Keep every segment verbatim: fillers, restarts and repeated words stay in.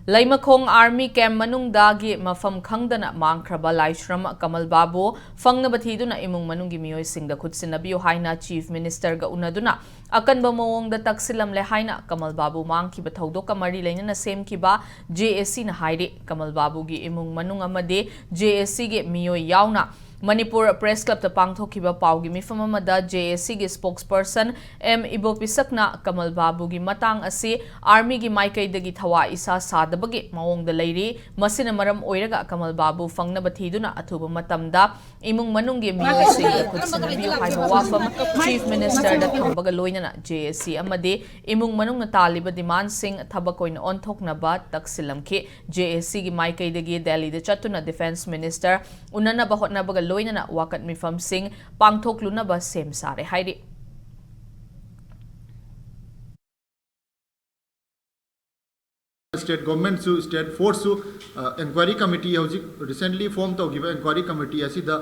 ꯂꯩꯃꯈꯣꯡ army camp ꯃꯅꯨꯡꯗꯒꯤ ꯃꯐꯝ ꯈꯪꯗꯅ ꯃꯥꯡꯈ꯭ꯔꯕ ꯂꯥꯏꯁ꯭ꯔꯝ ꯀꯃꯜ ꯕꯥꯕꯨ ꯐꯪꯅꯕ ꯊꯤꯗꯨꯅ ꯏꯃꯨꯡ ꯃꯅꯨꯡꯒꯤ ꯃꯤꯑꯣꯏꯁꯤꯡꯗ ꯈꯨꯠꯁꯤꯟꯅꯕꯤꯌꯨ ꯍꯥꯏꯅ Chief Minister ꯒ ꯎꯅꯗꯨꯅ ꯑꯀꯟꯕ ꯃꯑꯣꯡꯗ ꯇꯛꯁꯤꯜꯂꯝꯂꯦ ꯍꯥꯏꯅ ꯀꯃꯜ ꯕꯥꯕꯨ ꯃꯥꯡꯈꯤꯕ ꯊꯧꯗꯣꯛꯀ ꯃꯔꯤ ꯂꯩꯅꯅ ꯁꯦꯝꯈꯤꯕ J A C ꯅ ꯍꯥꯏꯔꯤ꯫ ꯀꯃꯜ ꯕꯥꯕꯨꯒꯤ ꯏꯃꯨꯡ ꯃꯅꯨꯡ ꯑꯃꯗꯤ J A C ꯒꯤ ꯃꯤꯑꯣꯏ ꯌꯥꯎꯅ ꯃꯅꯤꯄꯨꯔ Press Club ꯇ ꯄꯥꯡꯊꯣꯛꯈꯤꯕ ꯄꯥꯎꯒꯤ ꯃꯤꯐꯝ ꯑꯃꯗ J A C ꯒꯤ spokesperson M ꯏꯕꯣꯄꯤꯁꯛꯅ ꯀꯃꯜ ꯕꯥꯕꯨꯒꯤ ꯃꯇꯥꯡ ꯑꯁꯤ army ꯒꯤ ꯃꯥꯏꯀꯩꯗꯒꯤ ꯊꯋꯥ ꯏꯁꯥ ꯁꯥꯗꯕꯒꯤ ꯃꯑꯣꯡꯗ ꯂꯩꯔꯤ꯫ ꯃꯁꯤꯅ ꯃꯔꯝ ꯑꯣꯏꯔꯒ ꯀꯃꯜ ꯕꯥꯕꯨ ꯐꯪꯅꯕ ꯊꯤꯗꯨꯅ ꯑꯊꯨꯕ ꯃꯇꯝꯗ ꯏꯃꯨꯡ ꯃꯅꯨꯡꯒꯤ ꯃꯤꯑꯣꯏꯁꯤꯡꯗ ꯈꯨꯠꯁꯤꯟꯅꯕꯤꯌꯨ ꯍꯥꯏꯕ ꯋꯥꯐꯝ Chief Minister ꯗ ꯊꯝꯕꯒ ꯂꯣꯏꯅꯅ J A C ꯑꯃꯗꯤ ꯏꯃꯨꯡ ꯃꯅꯨꯡꯅ ꯇꯥꯜꯂꯤꯕ demand ꯁꯤꯡ ꯊꯕꯛ ꯑꯣꯏꯅ ꯑꯣꯟꯊꯣꯛꯅꯕ ꯇꯛꯁꯤꯜꯂꯝꯈꯤ꯫ J A C ꯒꯤ ꯃꯥꯏꯀꯩꯗꯒꯤ ꯗꯦꯜꯂꯤꯗ ꯆꯠꯇꯨꯅ Defence Minister ꯎꯅꯅꯕ ꯍꯣꯠꯅꯕꯒ ꯂꯣꯏꯅꯅ ꯋꯥꯀꯠ ꯃꯤꯐꯝꯁꯤꯡ ꯄꯥꯡꯊꯣꯛꯂꯨꯅꯕ ꯁꯦꯝ ꯁꯥꯔꯦ ꯍꯥꯏꯔꯤ꯫ State Government ꯁꯨ, State Force ꯁꯨ, ꯑ, Enquiry Committee, ꯍꯧꯖꯤꯛ recently form ꯇꯧꯈꯤꯕ Enquiry Committee ꯑꯁꯤꯗ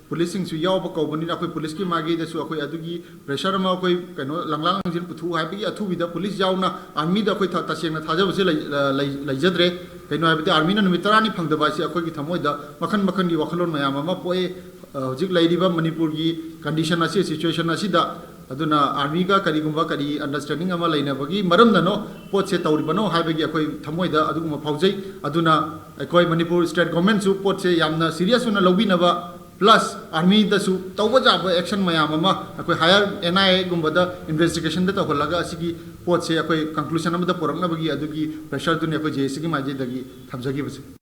police ꯁꯤꯡꯁꯨ ꯌꯥꯎꯕ ꯀꯧꯕꯅꯤꯅ, ꯑꯩꯈꯣꯏ police ꯀꯤ ꯃꯥꯏꯀꯩꯗꯁꯨ ꯑꯩꯈꯣꯏ ꯑꯗꯨꯒꯤ pressure ꯑꯃ ꯑꯩꯈꯣꯏ ꯀꯩꯅꯣ ꯂꯪꯂꯥ ꯂꯪꯖꯤꯜ ꯄꯨꯊꯣꯛꯎ ꯍꯥꯏꯕꯒꯤ ꯑꯊꯨꯕꯤꯗ police ꯌꯥꯎꯅ army ꯗ ꯑꯩꯈꯣꯏ ꯊ-, ꯇꯁꯦꯡꯅ ꯊꯥꯖꯕꯁꯦ ꯂꯩ-, ꯑ, ꯂꯩ-, ꯂꯩꯖꯗ꯭ꯔꯦ꯫ ꯀꯩꯅꯣ ꯍꯥꯏꯕꯗꯤ army ꯅ ꯅꯨꯃꯤꯠ ꯇꯔꯥꯅꯤ ꯐꯪꯗꯕ ꯍꯥꯏꯁꯦ ꯑꯩꯈꯣꯏꯒꯤ ꯊꯃꯣꯏꯗ ꯃꯈꯟ ꯃꯈꯟꯒꯤ ꯋꯥꯈꯜꯂꯣꯟ ꯃꯌꯥꯝ ꯑꯃ ꯄꯣꯛꯑꯦ꯫ ꯑ, ꯍꯧꯖꯤꯛ ꯂꯩꯔꯤꯕ ꯃꯅꯤꯄꯨꯔꯒꯤ condition ꯑꯁꯤ, situation ꯑꯁꯤꯗ, ꯑꯗꯨꯅ army ꯒ ꯀꯔꯤꯒꯨꯝꯕ ꯀꯔꯤ understanding ꯑꯃ ꯂꯩꯅꯕꯒꯤ ꯃꯔꯝꯅꯅꯣ ꯄꯣꯠꯁꯦ ꯇꯧꯔꯤꯕꯅꯣ ꯍꯥꯏꯕꯒꯤ ꯑꯩꯈꯣꯏ ꯊꯃꯣꯏꯗ ꯑꯗꯨꯒꯨꯝꯕ ꯐꯥꯎꯖꯩ꯫ ꯑꯗꯨꯅ ꯑꯩꯈꯣꯏ ꯃꯅꯤꯄꯨꯔ State Government ꯁꯨ ꯄꯣꯠꯁꯦ ꯌꯥꯝꯅ serious ꯑꯣꯏꯅ ꯂꯧꯕꯤꯅꯕ, plus army ꯗꯁꯨ ꯇꯧꯕ ꯌꯥꯕ action ꯃꯌꯥꯝ ꯑꯃ ꯑꯩꯈꯣꯏ higher N I A ꯒꯨꯝꯕꯗ investigation ꯗ ꯇꯧꯍꯜꯂꯒ ꯑꯁꯤꯒꯤ ꯄꯣꯠꯁꯦ ꯑꯩꯈꯣꯏ conclusion ꯑꯃꯗ ꯄꯨꯔꯛꯅꯕꯒꯤ ꯑꯗꯨꯒꯤ pressure ꯗꯨꯅꯤ ꯑꯩꯈꯣꯏ J A C ꯒꯤ ꯃꯥꯏꯀꯩꯗꯒꯤ ꯊꯝꯖꯈꯤꯕꯁꯦ꯫